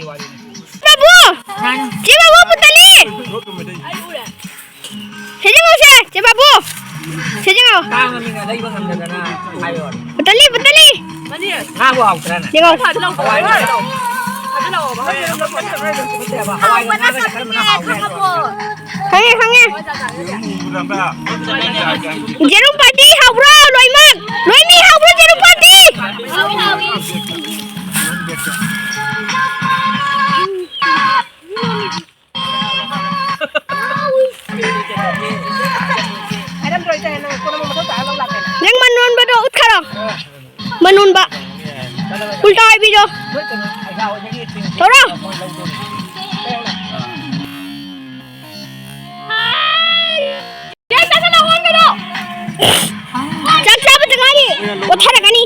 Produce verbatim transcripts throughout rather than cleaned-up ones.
ꯕꯥꯕꯨ! ꯆꯦ ꯕꯥꯕꯨ, ꯄꯨꯇꯂꯤ! ꯁꯦ ꯌꯦꯡꯉꯣꯁꯦ, ꯆꯦ ꯕꯥꯕꯨ! ꯁꯦ ꯌꯦꯡꯉꯣ꯫ ꯇꯥꯡꯉꯃꯤꯅ ꯂꯩꯕ ꯉꯝꯗꯗꯅ ꯍꯥꯏꯌꯣ꯫ ꯄꯨꯇꯂꯤ, ꯄꯨꯇꯂꯤ! ꯉꯥꯕꯨ ꯍꯥꯎꯇ꯭ꯔꯥꯅꯦ? ꯌꯦꯡꯉꯣ꯫ ꯍꯋꯥꯏ ꯉꯥ ꯍꯥꯎꯇꯦꯕ꯫ ꯍꯋꯥꯏ ꯉꯥꯒꯁꯦ ꯀꯔꯝꯕꯅ ꯍꯥꯎꯒꯦ ꯍꯥꯏꯗꯣ꯫ ꯈꯪꯉꯦ, ꯈꯪꯉꯦ꯫ ꯌꯦꯔꯨꯝ ꯄꯥꯔꯇꯤ ꯍꯧꯕ꯭ꯔꯣ? ꯂꯣꯏꯃꯛ! ꯂꯣꯏꯃꯤ ꯍꯧꯕ꯭ꯔꯣ ꯌꯦꯔꯨꯝ ꯄꯥꯔꯇꯤ? ꯅꯪ ꯃꯅꯣꯟꯕꯗꯣ ꯎꯠꯈꯔꯣ꯫ ꯃꯅꯨꯟꯕ꯫ ꯎꯜꯇꯥ ꯑꯣꯏꯕꯤꯗꯣ꯫ ꯇꯧꯔꯣ꯫ ꯆꯥꯛ ꯆꯥꯕꯗ ꯉꯥꯏꯔꯤ꯫ ꯄꯣꯊꯥꯔꯛꯀꯅꯤ꯫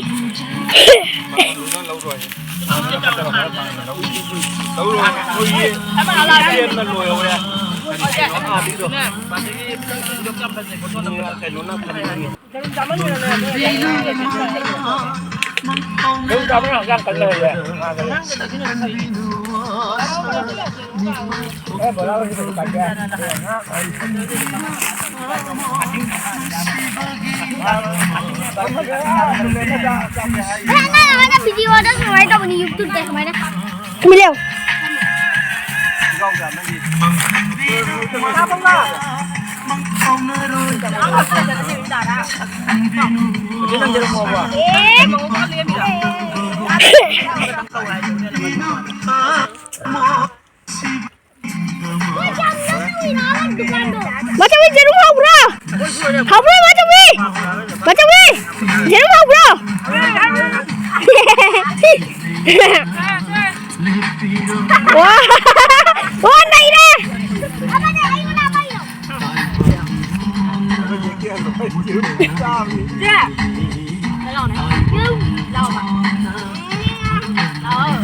ꯅꯪ ꯅꯪ ꯚꯤꯗꯤꯑꯣꯗ ꯁꯨꯃꯥꯏꯅ ꯇꯧꯕꯅꯤ, YouTube-ꯇ ꯁꯨꯃꯥꯏꯅ꯫ ꯀꯨꯝꯍꯩ ꯂꯦꯎ꯫ ꯃꯆꯧꯕꯤ, ꯌꯦꯔꯨꯝ ꯍꯧꯕ꯭ꯔꯣ? ꯍꯧꯕ꯭ꯔꯣ, ꯃꯆꯧꯕꯤ? ꯃꯆꯧꯕꯤ, ꯌꯦꯔꯨꯝ ꯍꯧꯕ꯭ꯔꯣ? ꯋꯥ, ꯋꯥ, ꯅꯩꯔꯦ!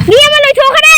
ꯃꯤ ꯑꯃ ꯂꯣꯏꯊꯣꯛꯈ꯭ꯔꯦ!